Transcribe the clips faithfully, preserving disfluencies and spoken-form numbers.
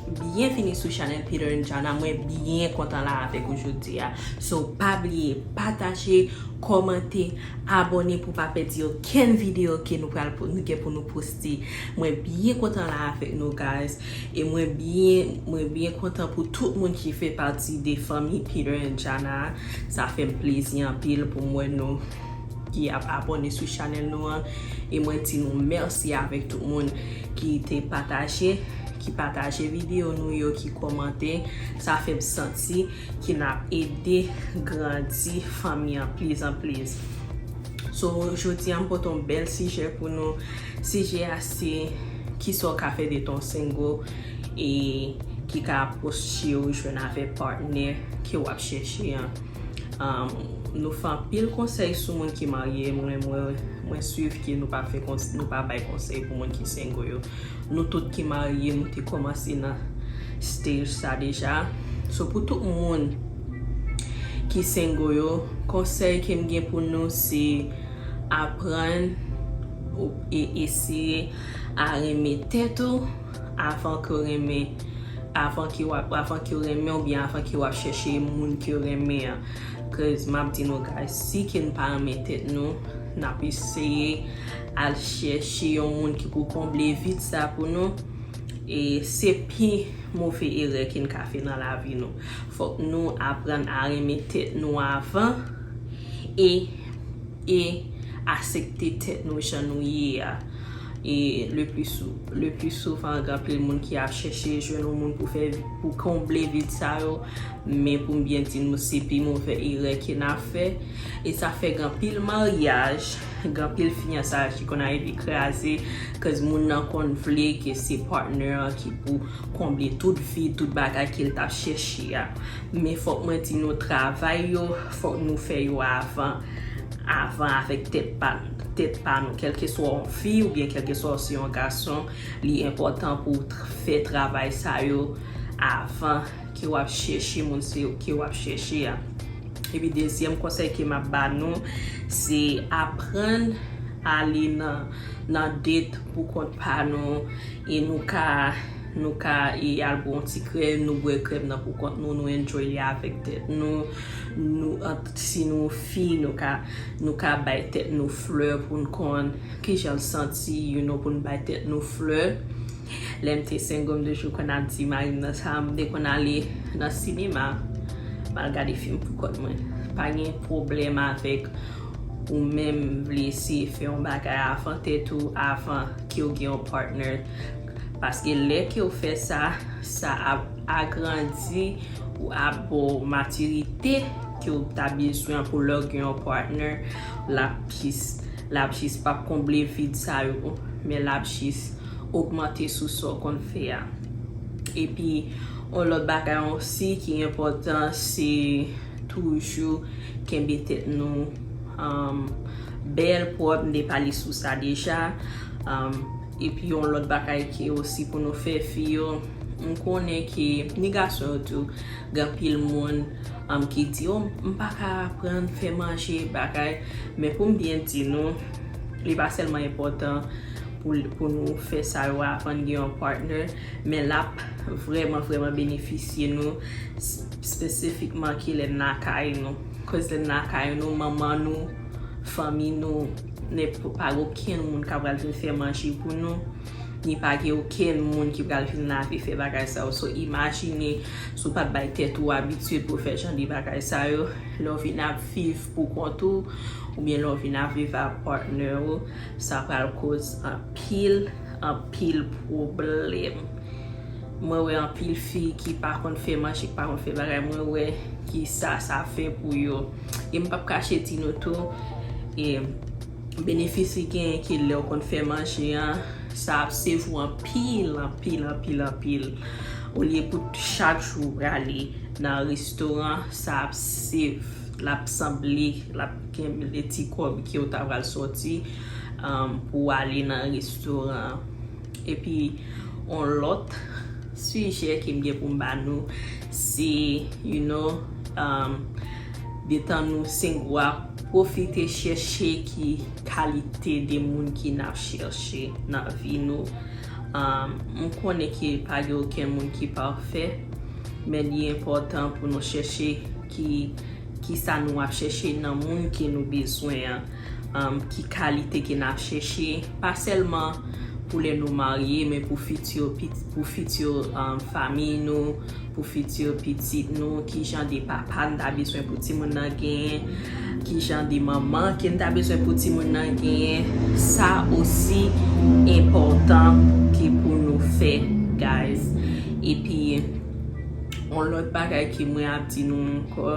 Byenvini sou chanèl Peter and Jana. Mwen byen kontan la avèk ou jodi a. So, pa bliye pataje, kòmante, abòne pou pa pèdi okenn videyo ke nou pral pou nou gen pou nou poste. Mwen byen kontan la avèk nou, guys. E mwen byen mwen byen kontan pou tout moun ki fè pati de fanmi Peter and Jana. Sa fè m plezi anpil pou m wè nou ki ap abòne sou chanèl nou an. E mwen di nou mèsi avèk tout moun ki te pataje, ki pataje videyo nou yo, ki kòmante. Sa fè m santi ki n ap ede grandi fanmi an plis an plis. So, jodi a m pote yon bèl sijè pou nou. Sijè a se kisa w ka fè de ton single e ki ka apoche w jwenn avèk partner ke w ap chèche an. Um, nou fè anpil konsèy sou moun ki marye, mwen mwen mwen swiv ke nou pa fè kons, nou pa bay konsèy pou moun ki single yo. Nou tout ki marye, nou te kòmanse nan stage sa deja. So, pou tout moun ki single yo, konsèy ke m gen pou nou se aprann e eseye a renmen tèt ou avan ke w renmen avan ke w ap avan ke w renmen oubyen avan ke w ap chèche moun ke w renmen an. Cause m ap di nou, guys, si ke n pa renmen tèt nou, n ap eseye al chèche yon moun ki pou konble vid sa pou nou. E se pi move erè ke n ka fè nan lavi nou. Fòk nou aprann a renmen tèt nou avan e e asepte tèt nou jan nou ye a. E le pli sou le pli souvan gen anpil moun ki ap chèche jwenn yon moun pou fè pou konble vid sa yo. Men pou m byen di nou, se pi move erè ke n ap fè. E sa fè gen anpil maryaj, gen anpil fiyansay ki konn arive kraze, cause moun nan konn vle ke se partner an ki pou konble tout vid, tout bagay ke l t ap chèche a. Men fòk mwen di nou, travay yo, fòk nou fè yo avan avan avèk tèt pa tèt pa nou, kèlkeswa w fi oubyen kèlkeswa w se yon gason, li enpòtan pou w fè travay sa yo avan ke w ap chèche moun se ke w ap chèche a. Epi dezyèm konsèy ke m ap ba nou, se aprann ale nan nan date pou kont pa nou. E nou ka nou ka e al bwè yon ti krèm, nou bwè krèm nan pou kont nou, nou enjoy li avèk tèt nou. Nou si nou fi, nou ka nou ka bay tèt nou flè pou n konn kijan l santi, you know, pou n bay tèt nou flè. Lè m te single, m toujou konn ap di mari m nan sa, m te konn ale nan sinema, m al gade fim pou kont mwen. Pa gen pwoblèm avèk ou menm vle eseye fè yon bagay avan tèt ou, avan ke w gen yon partner. Paske lè ke w fè sa, sa ap agrandi ou ap ba w matirite ke w ta bezwen pou lè w gen yon partner, l ap jis l ap jis pa konble vid sa yo, men l ap jis ogmante sou sa w konn fè a. Epi yon lòt bagay osi ki enpòtan, se toujou kenbe tèt nou um, bèl, pwòp, m te pale sou sa deja. Um, epi yon lòt bagay ki osi pou nou fè fi yo, m konnen ke ni gason yo tou, gen anpil moun um, ki di, o, m pa ka aprann fè manje, bagay. Men pou m byen di nou, li pa sèlman enpòtan pou, pou nou fè sa yo avan n gen yon partner, men l ap vrèman, vrèman benefisye nou, s- spesifikman ki lè n lakay nou. Koz lè n lakay nou, manman nou, fanmi nou, nenpò pa gen okenn moun k ap pral vin fè manje pou nou, ni pa gen okenn moun ki pral vin lave, fè bagay sa yo. So, imajine si w pa t bay tèt ou abitid pou w fè jan de bagay sa yo, lè w vin ap viv pou kont ou, oubyen lè w vin ap viv ak partner ou, sa pral koz anpil, anpil pwoblèm. Mwen wè anpil fi ki pa konn fè manje, ki pa konn fè bagay, mwen wè ki sa sa fè pou yo. E m p ap kache di nou tou, e benefis ki genyen ke lè w konn fè manje an, sa ap save w anpil, anpil, anpil, anpil. Olye pou chak jou w prale nan restoran, sa ap save, l ap sanble, l ap gen de ti kòb ke w ta pral sòti um, pou w ale nan restoran an. Epi, yon lòt sijè ke m gen pou m ba nou, se, you know, um, detan nou single a, pwofite chèche ki kalite de moun ki n ap chèche nan vi nou. Um, m konnen ke pa gen okenn moun ki pafè, men li enpòtan pou nou chèche ki, ki sa nou ap chèche nan moun ke nou bezwen an, um, ki kalite ke n ap chèche, pa sèlman pou lè nou marye, men pou fiti, pou fiti, um, fanmi nou, pou fiti pitit nou, ki jan de papa n ta bezwen pou timoun nan genyen, ki jan de manman ke n ta bezwen pou timoun nan genyen. Sa osi enpòtan ke pou nou fè, guys. Epi, yon lòt bagay ke mwen ap di nou ankò,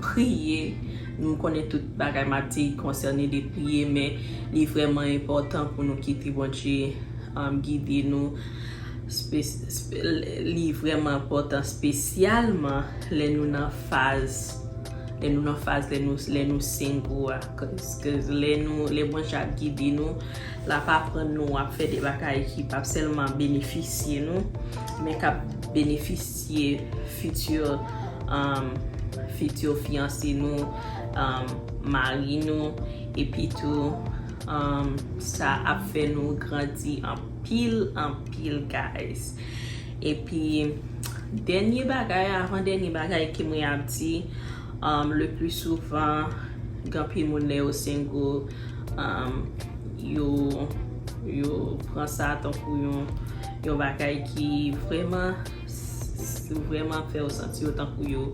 priye. Nou konnen tout bagay m ap di konsène de priye, men li vrèman enpòtan pou nou kite Bondye, um, gide nou. Spe- spe- li vrèman enpòtan, espesyalman lè nou nan faz, lè nou nan faz, lè nou, lè nou single a. Cause, cause lè nou, lè Bondye ap gide nou, l ap aprann nou, w ap fè de bagay ki p ap sèlman benefisye nou, men k ap benefisye fiti, um, fiti fiyanse nou, um, mari nou, epi tou, um, sa ap fè nou grandi anpil, anpil, guys. Epi, dènye bagay, avan dènye bagay ke mwen ap di, um, le pli souvan, gen anpil moun lè yo single, um, yo, yo pran sa tankou yon, yon bagay ki vrèman, vrèman fè yo santi yo tankou yo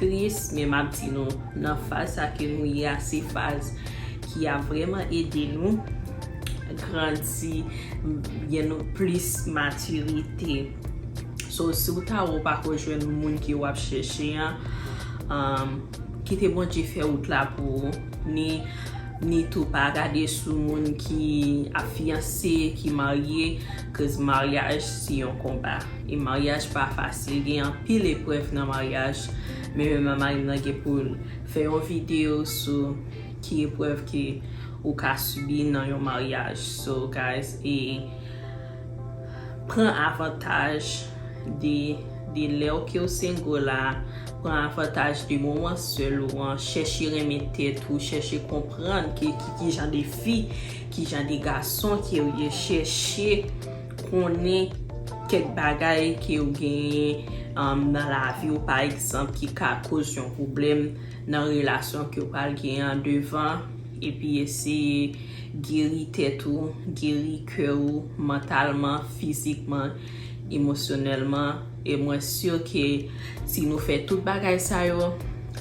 tris, men m ap di nou, nan faz sa ke nou ye a, se faz ki ap vrèman ede nou grandi, gen nou plis matirite. So, si w ta wè w pa ko jwenn moun ke w ap chèche an, um, kite Bondye fè wout la pou ou. Ni, ni tou pa gade sou moun ki ap fiyanse, ki marye, cause maryaj se yon konba. E maryaj pa fasil, gen anpil eprèv nan maryaj. Men menm mari m nan gen pou l fè yon videyo sou ki eprèv ke ou ka sibi nan yon maryaj. So, guys, e pran avantaj de, de lè w ke w single la, pran avantaj de moman sèl ou an, chèche renmen tèt ou, chèche konprann ki, ki, ki jan de fi, ki jan de gason ke w ye, chèche konnen kèk bagay ke w genyen, um, nan lavi w, pa egzanp, ki ka koz yon pwoblèm nan relasyon ke w pral genyen an devan, epi eseye geri tèt ou, geri kè ou, mantalman, fizikman, emosyonèlman. E mwen si ke si nou fè tout bagay sa yo,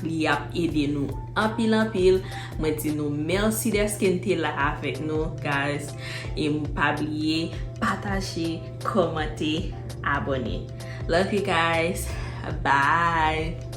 li ap ede nou anpil, anpil. Mwen di nou mèsi dèske n te la avèk nou, guys. E m pa bliye pataje, kòmante, abòne. Love you guys. Bye.